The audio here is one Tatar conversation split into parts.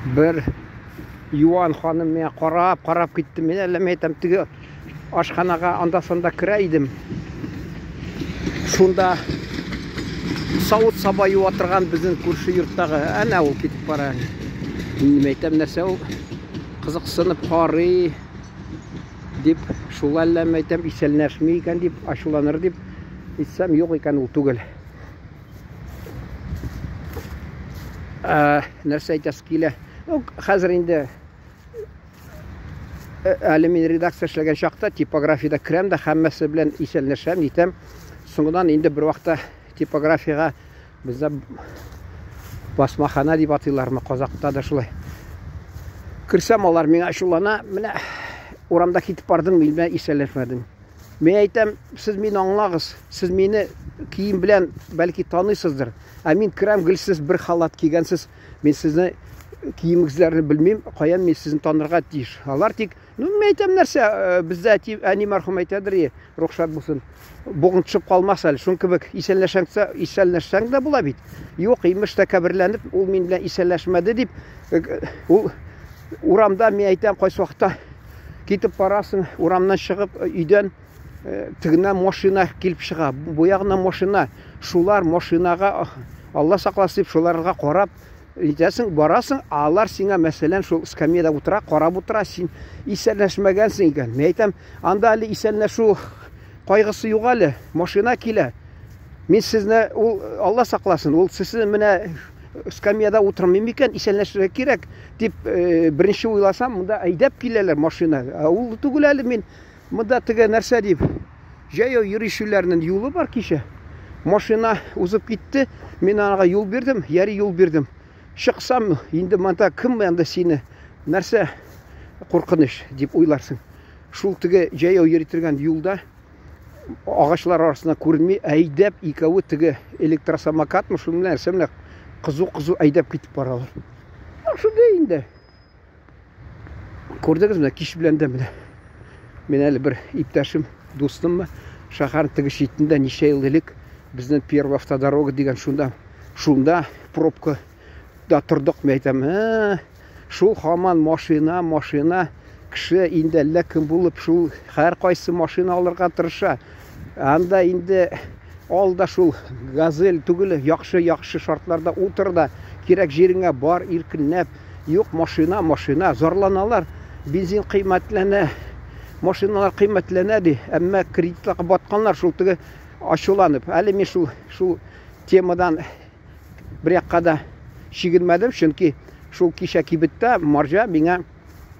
Бер юан ханым миңа карап, карап китте. Мин әллә мин әйтәм, теге ашханага анда-санда керә идем. Шунда савыт-саба юа торган безнең күрше йорттагы, әнә ул китеп бара. Мин әйтәм, нәрсә ул? Кызыксынып карый дип, шул әллә мин әйтәм, исәнләшми икән дип, ачуланыр дип әйтсәм, юк икән, ул түгел. Ә, нәрсә әйтәсе килә? Ну, хәзер инде әле мин редакция эшләгән чакта типографиядә керәм дә һәммәсе белән исәнләшәм, нитәм. Соңыннан инде бер вакытта типографиягә бездә басмахана дип атыйлармы, казакта да шулай. Керсәм, алар миңа ачулана, менә урамда китеп бардың, мин белән исәнләшмәдең. Мин әйтәм, сез мине аңлагыз, сез мине кием белән бәлки таныйсыздыр. Ә мин керәм, гел сез бер халат кигәнсез, мин сезне киемегезләрне белмим, каян мин сезне танырга тиеш. Алар тик, ну, мин әйтәм нәрсә, э, бездә әти, әни мәрхүм әйтәдер, и, рөхсәт булсын. Бугын төшеп калмас әле, шун кебек исәнләшәң, исәнләшсәң дә була бит. Юк, имеш тәкәбберләнеп, ул мин белән исәнләшмәде дип, э, ул урамда мин әйтәм, кайсы вакытта Китеп барасың, урамнан чыгып, э, өйдән э, тегеннән машина килеп чыга. Бу ягыннан машина. Шулар машинага Алла сакласын дип шуларга карап итәсең, барасың, алар сиңа мәсәлән шул скамьяда утыра, карап утыра, син исәнләшмәгәнсең икән. Мин әйтәм, анда әле исәнләшү кайгысы юк әле, машина килә. Мин сезне ул Алла сакласын, ул сезне менә скамьяда утырмыйм микән, исәнләшергә кирәк дип э, беренче уйласам, монда әйдәп киләләр машина. Ә ул түгел әле мин монда теге нәрсә дип җәяү йөрүчеләрнең юлы бар кичә. Машина узып китте, мин аңа юл бирдем, яри юл бирдем. Чыксам, инде монда кем анда сине нәрсә куркыныч дип уйларсың. Шул теге җәяү йөри торган юлда агачлар арасына күренми, әйдәп икәве теге электросамокатмы, шул нәрсә менә кызу-кызу әйдәп китеп баралар. Шундый инде. Күрдегез менә кич белән дә менә. Мин әле бер иптәшем, дустыммы, шәһәр теге читендә ничә ел элек безнең первая автодорога дигән шунда, шунда пробка да тордык, мин әйтәм, ә, шул һаман машина, машина, кеше инде әллә кем булып, шул һәркайсы машина алырга тырыша. Анда инде ал да шул газель түгел, яхшы-яхшы шартларда утыр да, кирәк җиреңә бар иркенләп. Юк, машина, машина, зарланалар, бензин кыйммәтләнә, машиналар кыйммәтләнә ди, әмма кредитларга батканнар шул теге ачуланып. Әле мин шул шул темадан бер якка да чигенмәдем, чөнки шул кичә кибеттә марҗа миңа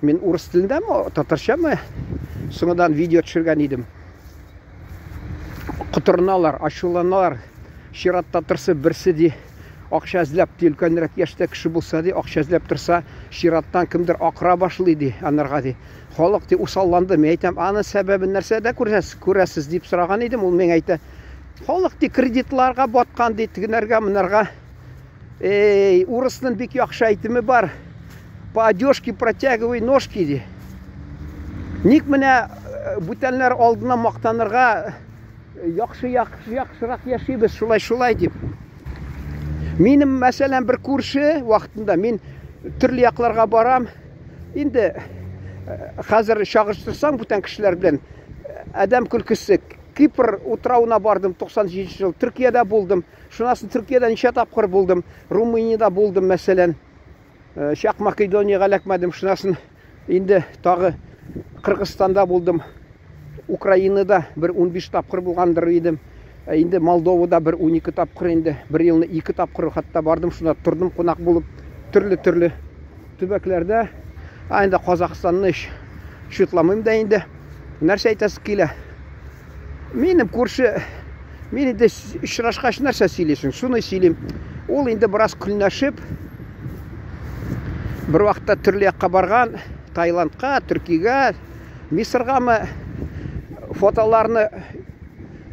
мин урыс телендәме, татарчамы соңыннан видео төшергән идем. Котырыналар, ачуланалар. Чиратта торса берсе ди, акча эзләп ди, өлкәнрәк яшьтә кеше булса ди, акча эзләп торса, чираттан кемдер акыра башлый ди, анарга ди. Халык ди усалланды. Мин әйтәм, аны сәбәбен нәрсәдә күрәсез, күрәсез дип сораган идем, ул миңа әйтә, Халык ди кредитларга баткан ди, тегенәргә, монарга. Эй, урысның бик яхшы әйтеме бар. По одежке протягивай ножки ди. Ник менә э, бүтәннәр алдына мактанырга э, яхшы яхшы яхшырак яшибез, шулай шулай дип. Минем, мәсәлән, бер күрше вакытында мин төрле якларга барам. Инде э, хәзер чагыштырсаң бүтән кешеләр белән адәм көлкесе. Кипр утравына бардым 97 ел, Төркиядә булдым. Шуннан соң Төркиядә ничә тапкыр булдым, Румыниядә булдым, мәсәлән. Э, Чак Македониягә эләкмәдем. Шуннан соң инде тагы Кыргызстанда булдым. Украинада бер 15 тапкыр булгандыр идем. Э, инде Молдовада бер 12 тапкыр инде. Бер елны 2 тапкыр хәтта бардым, шунда тордым кунак булып. Төрле-төрле төбәкләрдә. А инде Казахстанны чутламыйм да инде. Нәрсә әйтәсе килә? Минем күрше, мин инде очрашкач нәрсә сөйлисең? Шуны сөйлим. Ул инде бераз көнләшеп, бер вакытта төрле якка барган, Таиландка, Төркиягә, Мисыргамы фотоларны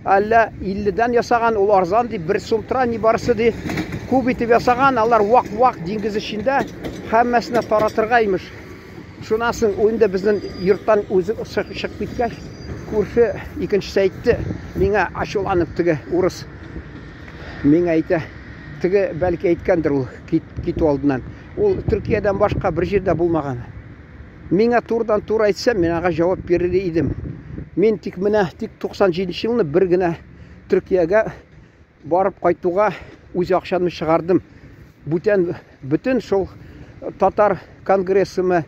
әллә 50-дән ясаган, ул арзан дип, бер сум тора, ни барысы ди. Күп итеп ясаган, алар вак-вак диңгез эчендә һәммәсенә таратырга имеш. Шуннан соң инде безнең йорттан үзе чыгып киткәч, күрше икенчесе әйтте, миңа ачуланып теге урыс миңа әйтә, Теге бәлки әйткәндер ул китү алдыннан. Ул Төркиядән башка бер җирдә булмаган. Миңа турыдан туры әйтсә, мин аңа җавап бирер идем. Мин тик менә тик 97 елны бер генә Төркиягә барып кайтуга үз акчамны чыгардым. Бүтән бөтен шул татар конгрессымы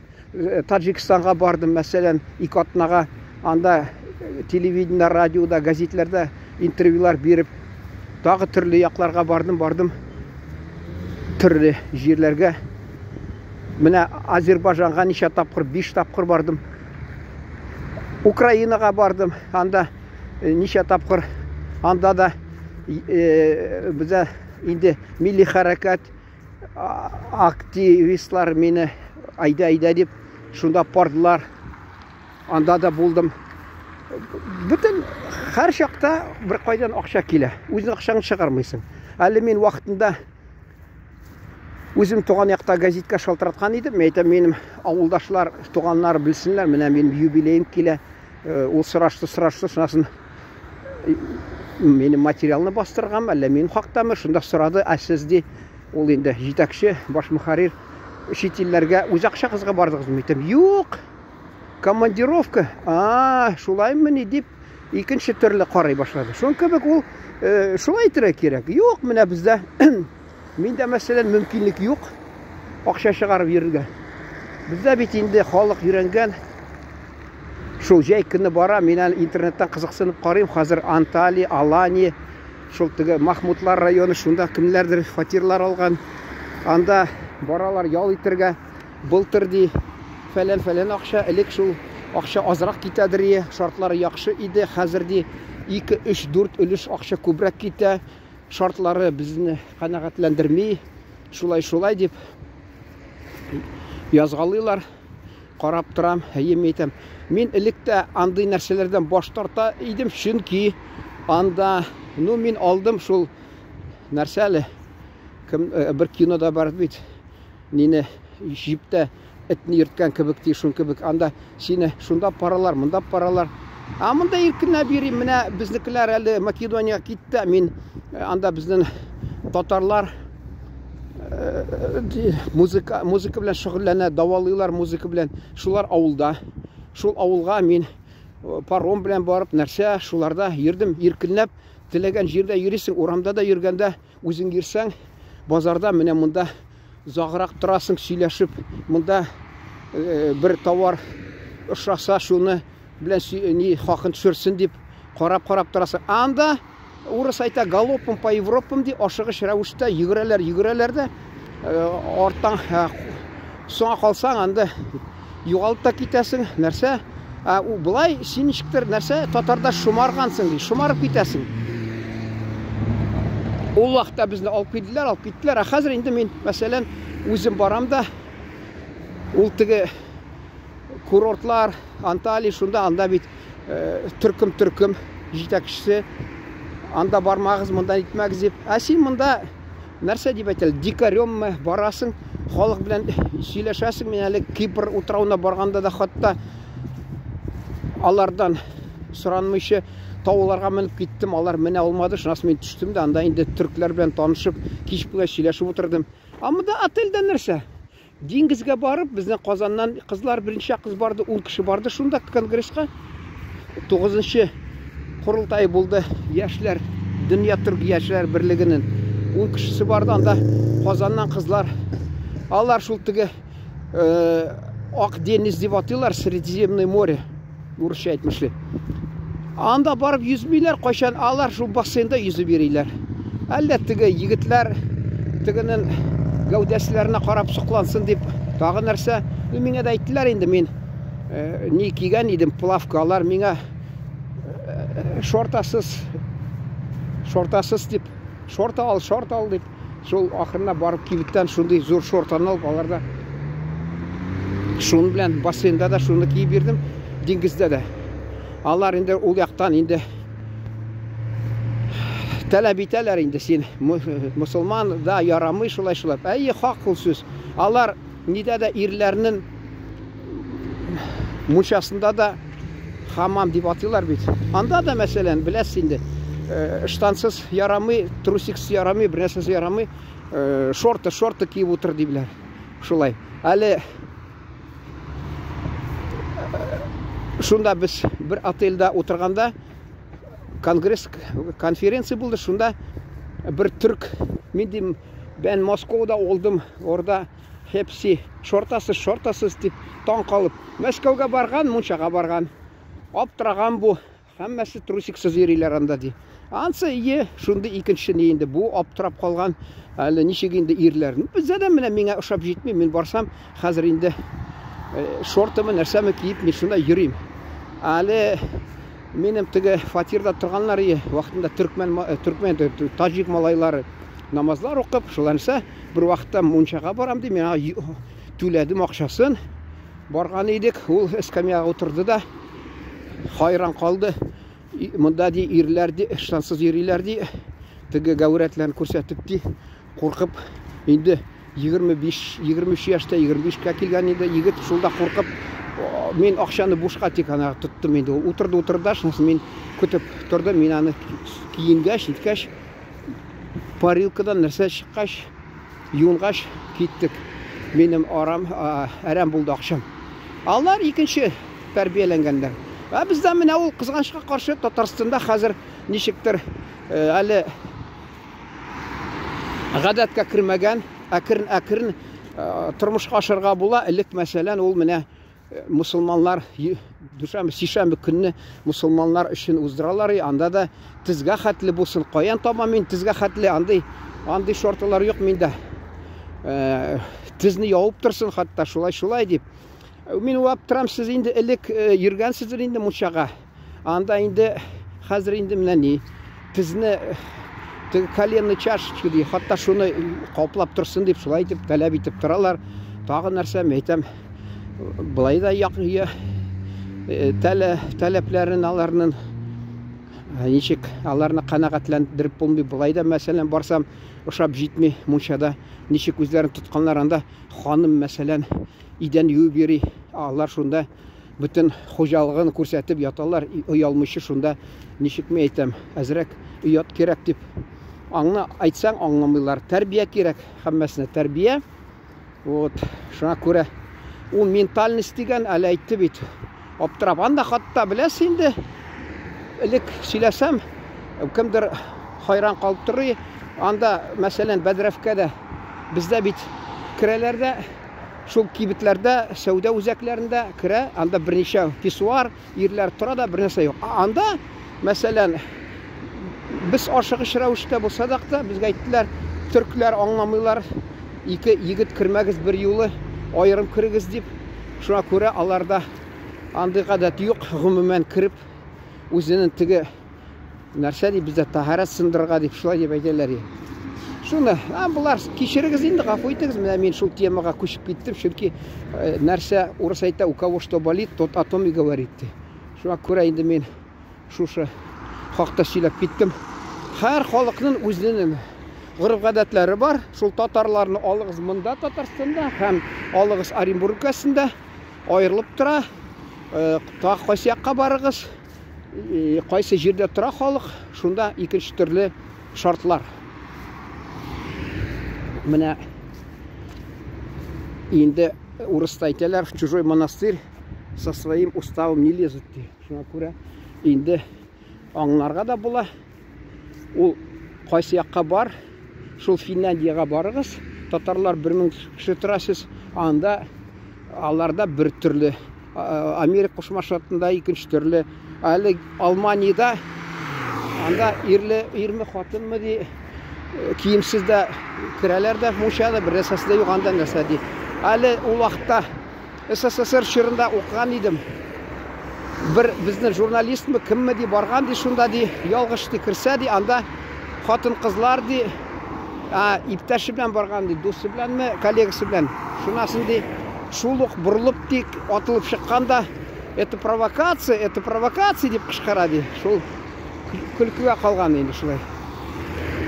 Таджикстанга бардым, мәсәлән, ике атнага анда телевидение, радиода, газетләрдә интервьюлар биреп, тагы төрле якларга бардым, бардым төрле җирләргә. Менә Азербайҗанга ничә тапкыр, 5 тапкыр бардым. Украинага бардым, анда ничә тапкыр. Анда да бездә инде милли хәрәкәт активистлар мине әйдә, әйдә дип шунда бардылар. Анда да булдым. Бөтен һәр чакта бер кайдан акча килә. Үзең акчаңны чыгармыйсың. Әле мин вакытында үзем туган якта газетка шалтыраткан идем. Мин әйтәм, минем авылдашлар, туганнар белсеннәр, менә минем юбилеем килә. Ул сорашты, сорашты, шунасын минем материалны бастырганмы, әллә минем хактамы, шунда сорады, ә сез ди, ул инде җитәкче, баш мөхәррир, чит илләргә үз акчагызга бардыгызмы? Әйтәм, юк, командировка, а, шулаймыни дип, икенче төрле карый башлады. Шуның кебек ул шулай әйтергә кирәк. Юк, менә бездә миндә, мәсәлән, мөмкинлек юк акча чыгарып йөрергә. Бездә бит инде халык өйрәнгән. Шул җәй көне бара, мин әле интернеттан кызыксынып карыйм, хәзер Анталия, Алания, шул теге Махмутлар районы, шунда кемнәрдер фатирлар алган. Анда баралар ял итергә. Былтыр ди, фәлән-фәлән акча, элек шул акча азрак китәдер ие, шартлары яхшы иде, хәзер ди 2, 3, 4 өлеш акча күбрәк китә, шартлары безне канәгатьләндерми, шулай-шулай дип язгалыйлар. Карап торам, әйе, мин әйтәм. Мин элек тә андый нәрсәләрдән баш тарта идем, чөнки анда, ну, мин алдым шул нәрсә әле, кем, бер кинода бар бит, Нине җиптә этне йөрткән кебек ди, шун кебек. Анда сине шунда паралар, монда паралар. А монда иркенләп йөрим. Менә безнекеләр әле Македониягә китте. Мин анда безнең татарлар музыка, музыка белән шөгыльләнә, давалыйлар музыка белән. Шулар авылда. Шул авылга мин паром белән барып, нәрсә, шуларда йөрдем иркенләп. Теләгән җирдә йөрисең, урамда да йөргәндә Үзең йөрсәң, базарда менә монда озаграк торасың, сөйләшеп, монда бер товар ошаса, шуны белән ни хакын төшерсен дип карап-карап торасың. Анда урыс әйтә, галопом по Европам ди, ашыгыч рәвештә йөгерәләр, йөгерәләр дә, арттан соңа калсаң, анда югалып та китәсең, нәрсә? Ә у болай син ничектер нәрсә татарда шомаргансың ди, шомарып китәсең. Ул вакытта безне алып килделәр, алып киттеләр. Ә хәзер инде мин, мәсәлән, үзем барам да, ул теге курортлар, Анталия, шунда анда бит төркем-төркем җитәкчесе, анда бармагыз, монда итмәгез дип. Ә син монда нәрсә дип әйтәләр, дикареммы, барасың, халык белән сөйләшәсең. Мин әле Кипр утравына барганда да хатта алардан соранмыйча тауларга менеп киттем, алар менә алмады, шуннан соң мин төштем дә, анда инде төркләр белән танышып, кич буе сөйләшеп утырдым. Ә монда отельдә нәрсә? Диңгезгә барып, безнең Казаннан кызлар, берничә кыз барды, 10 кеше барды шунда конгресска. 9-нчы корылтай булды яшьләр, Дөнья төрк яшьләр берлегенең. 10 кешесе барды анда Казаннан кызлар. Алар шул теге Ак диңгез дип атыйлар, Средиземное море. Урысча әйтмешли. Анда барып йөзмиләр, кайчан алар шул бассейнда йөзеп йөриләр. Әллә теге егетләр тегенең гәүдәселәренә карап соклансын дип, тагы нәрсә. Ну, миңа да әйттеләр инде, мин ни кигән идем, плавка, алар миңа шортасыз, шортасыз дип, шорта ал, шорт ал дип, шул ахырына барып кибеттән шундый зур шортаны алып, аларда шуның белән бассейнда да шуны киеп йөрдем, диңгездә дә. Алар инде ул яктан инде таләп итәләр инде, син мусульман да ярамый шулай шулай. Әйе, хак ул сүз. Алар нидә дә ирләрнең мунчасында да хамам дип атыйлар бит. Анда да, мәсәлән, беләсез инде, Ыштансыз ярамый, трусиксыз ярамый, бер нәрсәсез ярамый. Шорты, шорты киеп утыр диләр. Шулай. Әле шунда без бер отельдә утырганда конгресс, конференция булды. Шунда бер төрк, мин дим, бән Москвада олдым, орда хепси шортасыз, шортасыз дип таң калып, Мәскәүгә барган, мунчага барган. Аптыраган бу. Һәммәсе трусиксыз йөриләр анда, ди. Ансы ие, шундый икенче ни инде, бу аптырап калган, әле ничек инде ирләр. Бездә дә менә миңа ошап җитми, мин барсам, хәзер инде шортымы, нәрсәме киеп, мин шунда йөрим. Әле минем теге фатирда торганнар ие, вакытында төркмән, төркмән, таҗик малайлары намазлар укып, шулай нәрсә, бер вакытта мунчага барам ди, миңа түләдем акчасын. Барган идек, ул эскәмиягә утырды да, хайран калды. Монда ди ирләр ди, ыштансыз йөриләр ди. Теге гәүрәтләрен күрсәтеп ди, куркып инде 25, 23 яшьтә 25кә килгән инде егет, шул да куркып, мин акчаны бушка тик ана тоттым инде. Ул утырды, утырды да, шунысы мин көтеп тордым, мин аны киенгәч, ниткәч, парилкадан нәрсә чыккач, Юынгач киттек. Минем арам, әрәм булды акчам. Алар икенче тәрбияләнгәннәр. Ә бездә менә ул кызганычка каршы Татарстанда хәзер ничектер әле гадәткә кермәгән, әкрен-әкрен тормышка ашырга була. Элек, мәсәлән, ул менә Мусулманнар дүшәмбе, сишәмбе көнне мусулманнар өчен уздыралар, и анда да тезгә хәтле булсын. Каян табам мин тезгә хәтле андый андый шорталар юк миндә. Тезне явып торсын хәтта шулай шулай дип. Мин уйлап торам, сез инде элек йөргәнсездер инде мунчага. Анда инде хәзер инде менә ни тезне теге коленный чашечка ди, хатта шуны каплап торсын дип шулай итеп таләп итеп торалар. Тагы нәрсә әйтәм, былай да як таләпләрен аларның ничек аларны канәгатьләндереп булмый. Былай да, мәсәлән, барсам, ошап җитми мунчада, ничек үзләрен тотканнар анда, ханым, мәсәлән, идән юып йөри, алар шунда бөтен хуҗалыгын күрсәтеп яталар, оялмыйча шунда, ничек мин әйтәм, әзрәк оят кирәк дип. Аңны әйтсәң, аңламыйлар. Тәрбия кирәк, һәммәсенә тәрбия. Вот, шуңа күрә ул ментальность дигән әле әйтте бит. Аптырап, анда хатта беләсез инде, элек сөйләсәм, кемдер хайран калып торыр. Анда, мәсәлән, бәдрәфкә дә бездә бит керәләр дә, Шул кибетләрдә, сәүдә үзәкләрендә керә, анда берничә писсуар, ирләр тора да, бернәрсә юк. Ә анда, мәсәлән, без ашыгыч рәвештә булса да, безгә әйттеләр, төркләр аңламыйлар, ике егет кермәгез бер юлы, аерым керегез дип. Шуңа күрә аларда андый гадәт юк, гомумән кереп, үзенең теге Нәрсә дип бездә таһарат сындырырга дип шулай дип әйтәләр. Шуны, а болар кичерегез инде, гафу итегез, менә мин шул темага күчеп киттем, чөнки э, нәрсә урыс әйтә, у кого что болит, тот о том и говорит. Ди. Шуңа күрә инде мин шушы хакта сөйләп киттем. Һәр халыкның үзенең гореф-гадәтләре бар. Шул татарларны алыгыз монда Татарстанда һәм алыгыз Оренбург өлкәсендә аерылып тора. Э, тагы кайсы якка барыгыз? Кайсы җирдә тора халык, шунда икенче төрле шартлар. Менә инде урыста әйтәләр, в чужой монастырь со своим уставом не лезут ди. Шуңа күрә инде аңларга да була. Ул кайсы якка бар, шул Финляндиягә барыгыз, татарлар 1000 кеше тора сез, анда аларда бер төрле Америка Кушма Штатында икенче төрле. Әле Алманиядә анда ирле ирме хатынмы ди киемсез дә керәләр дә мунчада бер нәрсәсе дә юк анда нәрсә ди. Әле ул вакытта СССР чорында укыган идем. Бер безнең журналистмы кемме ди барган ди шунда ди ялгыш ди керсә ди анда хатын-кызлар ди а, иптәше белән барган ди, дусы беләнме, коллегасы белән. Шунасын ди Шул ук борылып тик атылып чыккан да, это провокация, это провокация дип кычкыра ди. Шул көлкегә калган инде шулай.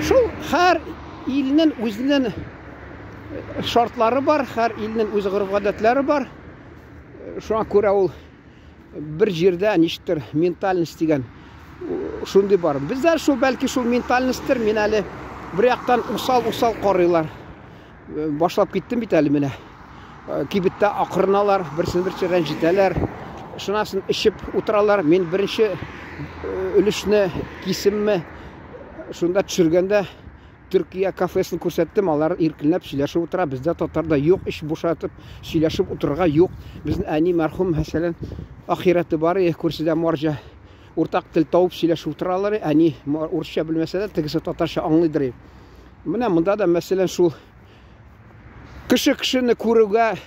Шул һәр илнең үзенең шартлары бар, һәр илнең үз гореф-гадәтләре бар. Шуңа күрә ул бер җирдә ничектер ментальность дигән. Шундый бар. Бездә шул бәлки шул ментальностьтыр. Мин әле бер яктан усал-усал карыйлар. Башлап киттем бит әле менә. Кибеттә акырыналар, берсен берсе рәнҗетәләр. Шунасын эчеп утыралар. Мин беренче өлешне кисемме шунда төшергәндә Төркия кафесын күрсәттем, алар иркенләп сөйләшеп утыра. Бездә татарда юк, эч бушатып сөйләшеп утырырга юк. Безнең әни мәрхүм, мәсәлән, ахирәте бар, күршедә марҗа. Уртак тел табып сөйләшеп утыралар. Әни урысча белмәсә дә, тегесе татарча аңлыйдыр. Менә монда да, мәсәлән, шул кеше кешене күрүгә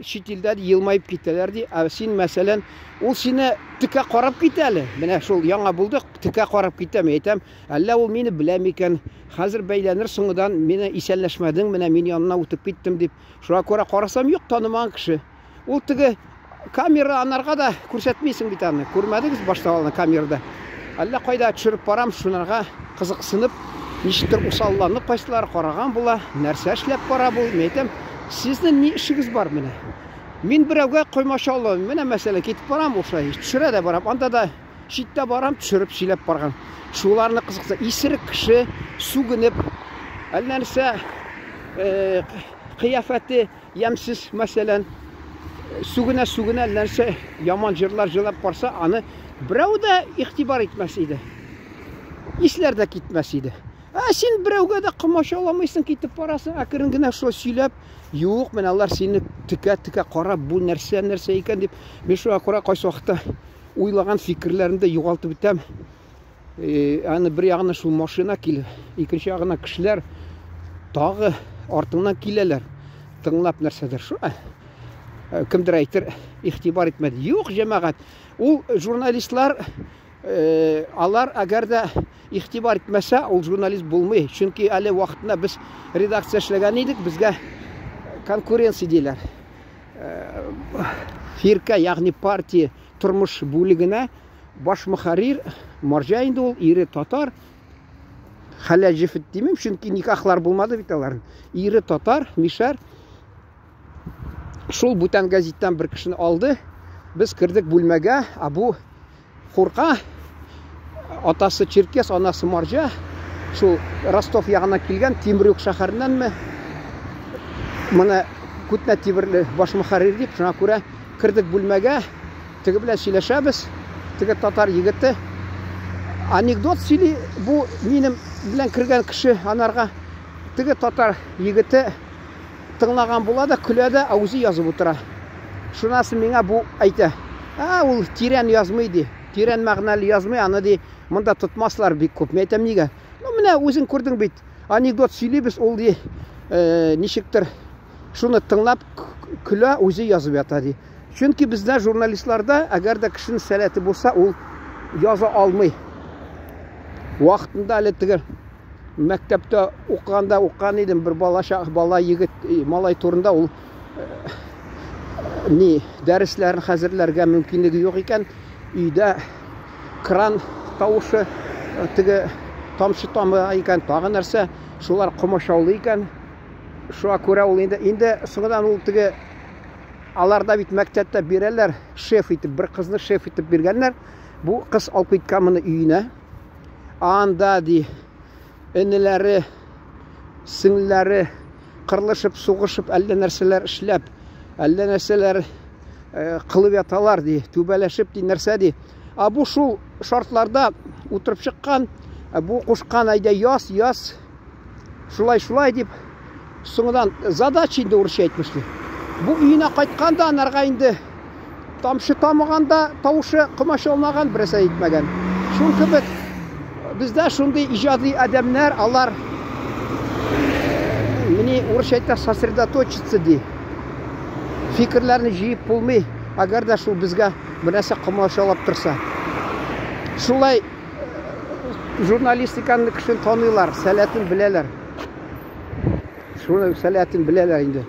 чит илдә елмаеп китәләр ди. Ә син, мәсәлән, ул сине текә карап китә әле. Менә шул яңа булды, текә карап китә. Мин әйтәм, әллә ул мине белә микән? Хәзер бәйләнер соңыдан, мине исәнләшмәдең, менә мин янына үтеп киттем дип. Шуңа күрә карасам, юк, танымаган кеше. Ул теге камера анарга да күрсәтмисең бит аны. Күрмәдегез башта аны камерада. Әллә кайда төшереп барам, шунарга кызыксынып, ничектер усалланып кайсылары караган була, нәрсә эшләп бара бу, мин әйтәм, сезнең ни эшегез бар менә? Мин берәүгә комачауламыйм. Менә мәсәлән, китеп барам, ушулай төшерә дә барам. Анда да читтә барам, төшереп сөйләп барган. Шуларны кызыкса, исерек кеше сүгенеп, әллә нәрсә кыяфәте Ямьсез, мәсәлән, сүгенә-сүгенә нәрсә яман җырлар җырлап барса, аны берәү дә игътибар итмәс иде. Исләр дә китмәс иде. Ә син берәүгә дә комачауламыйсың, китеп барасың, әкрен генә шулай сөйләп, юк, менә алар сине текә-текә карап, бу нәрсә, нәрсә икән дип, мин шуңа күрә кайсы вакытта уйлаган фикерләремне дә югалтып бетәм. Аны бер ягына шул машина килеп, икенче ягына кешеләр тагы артыңнан киләләр. Тыңлап нәрсәдер. Шу кемдер әйтер, игътибар итмәде. Юк, җәмәгать. Ул журналистлар, алар әгәр дә игътибар итмәсә, ул журналист булмый. Чөнки әле вакытында без редакция эшләгән идек, безгә конкуренция диләр. Фирка, ягъни партия тормыш бүлегенә Баш мөхәррир марҗа инде ул, ире татар. Хәләл җефет димим, чөнки никахлар булмады бит аларның. Ире татар, мишәр. Шул бүтән газеттан бер кешене алды. Без кердек бүлмәгә, ә бу курка. Атасы черкес, анасы марҗа. Шул Ростов ягына килгән, Тимрюк шәһәреннәнме? Моны Күтнә Тимерле баш мөхәррир дип, шуңа күрә кердек бүлмәгә. Теге белән сөйләшәбез. Теге татар егете анекдот сөйли. Бу минем белән кергән кеше анарга. Теге татар егете тыңлаган була да, көлә дә, ә үзе язып утыра. Шуннан миңа бу әйтә. Ә, ул тирән язмый ди. Тирән мәгънәле язмый, аны ди, монда тотмаслар бик күп. Мин әйтәм, нигә? Ну, менә үзең күрдең бит. Анекдот сөйлибез, ул ди, ничектер шуны тыңлап көлә, үзе язып ята ди. Чөнки бездә журналистларда, әгәр дә кешенең сәләте булса, ул яза алмый. Вакытында әле теге мәктәптә укыганда укыган идем, бер бала бала егет, малай турында ул ни дәресләрен хәзерләргә мөмкинлеге юк икән, өйдә кран тавышы теге тамчы тама икән, тагы нәрсә, шулар комачаулый икән. Шуңа күрә ул инде инде соңыннан ул теге аларда бит мәктәптә бирәләр шеф итеп, бер кызны шеф итеп биргәннәр. Бу кыз алып киткән моны өенә. Анда ди энеләре, сеңлеләре кырылышып, сугышып, әллә нәрсәләр эшләп, әллә нәрсәләр кылып яталар ди, түбәләшеп ди, нәрсә ди. А бу шул шартларда утырып чыккан, бу кушкан әйдә яз, яз, Шулай, шулай дип, соңынан задача инде урысча әйтмешли. Бу өенә кайтканда анарга инде тамчы тамыган да, тавышы комачауламаган, берәрсә әйтмәгән. Шул кебек бездә шундый иҗади адәмнәр, алар мени урысча әйтә сосредоточиться ди. Фикерләрне җыеп булмый, әгәр дә шул безгә бер нәрсә комачаулап торса. Шулай журналистиканы кешене таныйлар, сәләтен беләләр. Шуны сәләтен беләләр инде.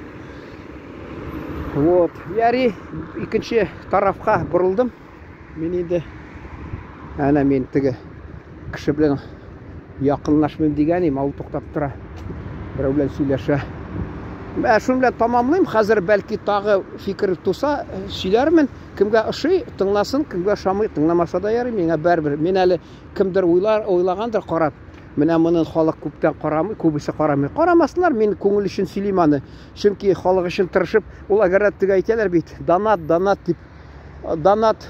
Вот. Яри, икенче тарафка борылдым. Мин инде әнә мин теге кеше белән якынлашмыйм дигән идем, ул туктап тора. Берәү белән сөйләшә. Ә шуның белән тамамлыйм. Хәзер бәлки тагы фикер туса, сөйләрмен. Кемгә ошый, тыңласын, кемгә ошамый, тыңламаса да ярый, миңа барыбер. Мин әле кемдер уйлар, уйлагандыр карап, менә моны халык күптән карамый, күбесе карамый. Карамасыннар, мин күңел өчен сөйлим аны. Чөнки халык өчен тырышып, ул әгәр дә теге әйтәләр бит, донат, донат дип. Донат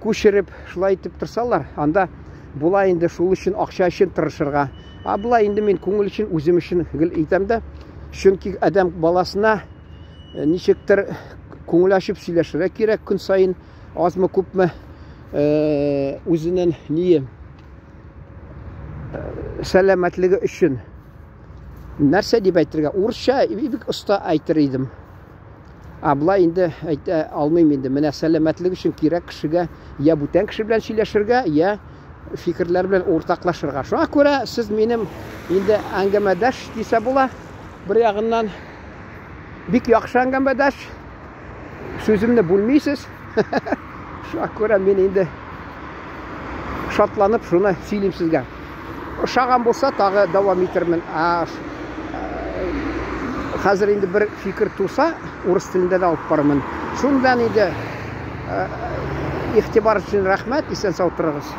күчереп шулай итеп торсалар, анда була инде шул өчен акча өчен тырышырга. Ә була инде мин күңел өчен, үзем өчен гел әйтәм дә. Чөнки адәм баласына э, ничектер күңел ачып сөйләшергә кирәк көн саен, азмы күпме э, үзенең ние э, сәламәтлеге өчен. Нәрсә дип әйтергә? Урысча бик оста әйтер идем. Ә болай инде әйтә алмыйм инде. Менә сәламәтлек өчен кирәк кешегә я бүтән кеше белән сөйләшергә, я фикерләр белән уртаклашырга. Шуңа күрә сез минем инде әңгәмәдәш дисә була. Бер ягыннан бик яхшы әңгәмәдәш. Сүземне бүлмисез. Шуңа күрә мин инде шатланып шуны сөйлим сезгә. Ошаган булса, тагы дәвам итермен. Ә хәзер инде бер фикер туса, урыс телендә дә алып барырмын. Шуның белән инде игътибар өчен рәхмәт, исән сау торыгыз.